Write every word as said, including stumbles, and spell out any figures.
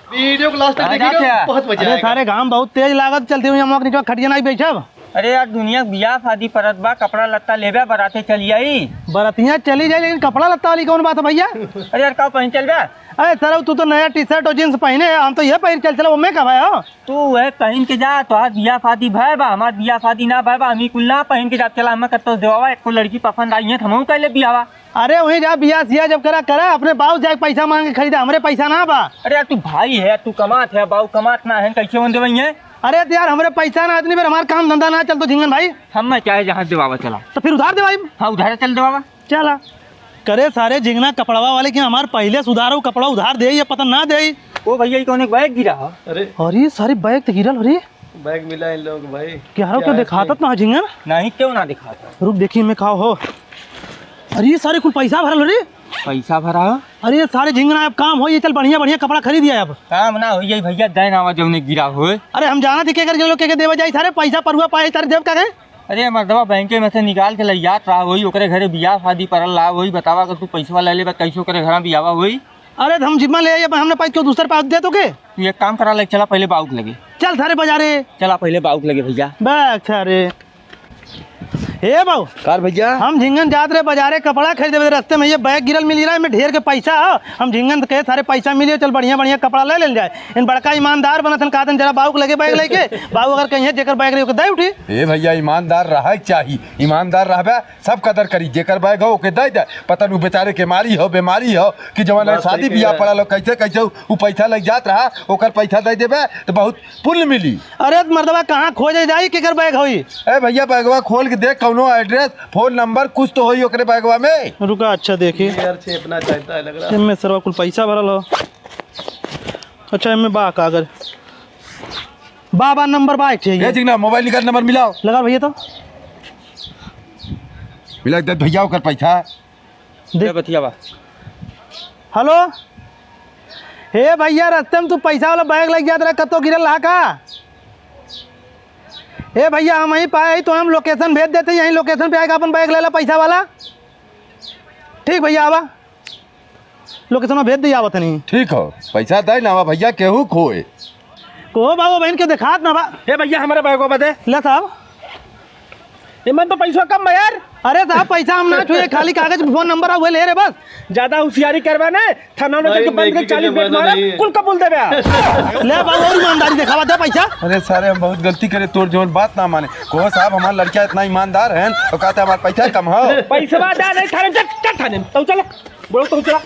वीडियो को लास्ट तक देखिएगा, बहुत मजा आएगा। अरे सारे घाम बहुत तेज लागत, चलते हुए हम लोग नीचे खटिया नहीं बैठब। अरे यार, दुनिया के बियाह शादी परत बा, कपड़ा लत्ता लेबे, बराते चली आई। बरतिया चली जाए, लेकिन कपड़ा लत्ता वाली कौन बात है भैया? अरे यार, का पहन चलबे? अरे सरऊ, तू तो नया टी शर्ट और जींस पहने है, हम तो ये पहन चल चला, वो मैं कब आया हो? तू वह पहन के जा, तोहार बियाह शादी भय बा, हमार बियाह शादी ना भय बा, हम ई कुल ना पहन के जा। चला, हमें कत्तो देवावा, एको लड़की पसंद आई है, तो हमहू कर ले बियाहवा। अरे वहीं जा, बियाह सियाह जब करा करा, अपने बाऊ जाके पैसा मांग के खरीदा, हमरे पैसा ना बा। अरे यार, तू भाई है, तू कमात है, बाऊ कमात ना है, कैसे होन देवई है? अरे तो यार, हमरे पैसा ना, इतनी बेर हमार काम धंधा ना चल तो झिंगन भाई। हम मैं चाहे जहाँ देवावा चला। तो फिर उधार देवाई। हाँ, उधार चल देवावा। चला। करे सारे झिंगना कपड़वा वाले कि हमार पहले से उधार हो, कपड़ा उधार दे या पता ना दे। ओ भैया, ये कौन एक बैग गिरा है? अरे। अरे सारे बैग तो गिरल, अरे। बैग मिला इन लोग भाई। क्या हरो, क्या क्यों है दिखाता इसमें? ना झिंगन? नहीं, क्यों ना दिखाता? रुक, देखी मैं खाओ हो। अरे, ये सारे कुल पैसा भरल हो रे। पैसा भरा हो? अरे, ये सारे झिंगना, अब काम हो, ये चल बढ़िया बढ़िया कपड़ा खरीद आया अब। काम ना हो, ये भैया दैन आवा जौने गिरा हो। अरे, हम जाना थी के कर लोग के, के देवे जाई, सारे पैसा परुआ पाए, सारे देव का गए। अरे, मर्दवा बैंक में से निकाल के लई जात रहा होई, ओकरे घरे बियाह शादी परल रहा होई, बतावा अगर तू पैसवा ले लेबा, कैसे ओकरे घरा बियाहवा होई? अरे, तो हम जिम्मा ले आई, अब हमने पाई क्यों दूसरे पास दे तो के? तू एक काम करा, ले चला पहले बाउक लगे। चल सारे बाजारे। चला पहले बाउक लगे भैया। बैग सारे। हे बाऊ। कार भैया। हम झिंगन जात रहे बाजारे कपड़ा खरीदे, रस्ते में ये बैग गिरल मिल रहा है, में ढेर के पैसा हो। हम झिंगन के सारे पैसा मिले, चल बढ़िया बढ़िया कपड़ा ले लेल जाए। इन बड़का ईमानदार बनत हन, कहतन जरा बाउक लगे बैग लेके। बाऊ अगर कहीं है जेकर बैग रही ओके दे उठी। ए भैया, ईमानदार रहे चाही, ईमानदार रहबे सब कदर करी, जेकर बैग हो ओके दे दे। पता नहीं बेचारे के मारी हो, बीमारी हो कि जवन बात शादी सही बियाह कहे। पड़ल हो, कैसे कैसे उ पैसा लग जात रहा, ओकर पैसा दे देबे तो बहुत पुण्य मिली। अरे त मर्दवा कहाँ खोजे जाई, केकर बैग होई? ए भैया, बैगवा खोल के देख, कौनो एड्रेस, फोन नंबर कुछ तो होई ओकरे बैगवा में। रुका, अच्छा देखी। ये यार चेपना चाहता है लग रहा। एमे सरवा कुल पैसा भरल हो। अच्छा, एमे बा कागज। बा, बा, नंबर बा, एक ठे ए ये। झिंगना, मोबाइल निकाल, नंबर मिलाओ। लगा भैया तो। मिला दे भैया ओकर पैसा। दे। ले बतियावा। हेलो, हे भैया, रस्ते में तू पैसा वाला बैग लग जात रहा, कतो गिरल रहा का? हे भैया, हम वहीं पाए ही तो हम लोकेशन भेज देते, यहीं लोकेशन पे आएगा अपन बैग लेला पैसा वाला। ठीक भैया, आवा, लोकेशन में भेज दिया, आवत नहीं। ठीक हो, पैसा दे ना आवा भैया, केहू खोए। को बाबू बहन के देखात ना बा। हे भैया, हमारे बैगवा बदे। ले साहब। एमन तो पैसा कम बा यार। अरे साहब, पैसा हम ना छुए, खाली कागज पे फोन नंबर आ, उहे ले रे बस। ज्यादा होशियारी करबा ना, थाना में भाई, जाके बंद नेकी कर, के चालीस बेट जमाना मारा, नहीं है। कुल कबूल देबे। ले बाबू, और ईमानदारी देखावा, दे पैसा। अरे सारे, हम बहुत गलती करे, तोर जौन बात ना माने। को साहब, हमार लड़का इतना ईमानदार है, तो कहते हमार पैसा कम हो। पैसवा दे नहीं थाने, चल, चल थाने, तू चल, बोलो तू चला।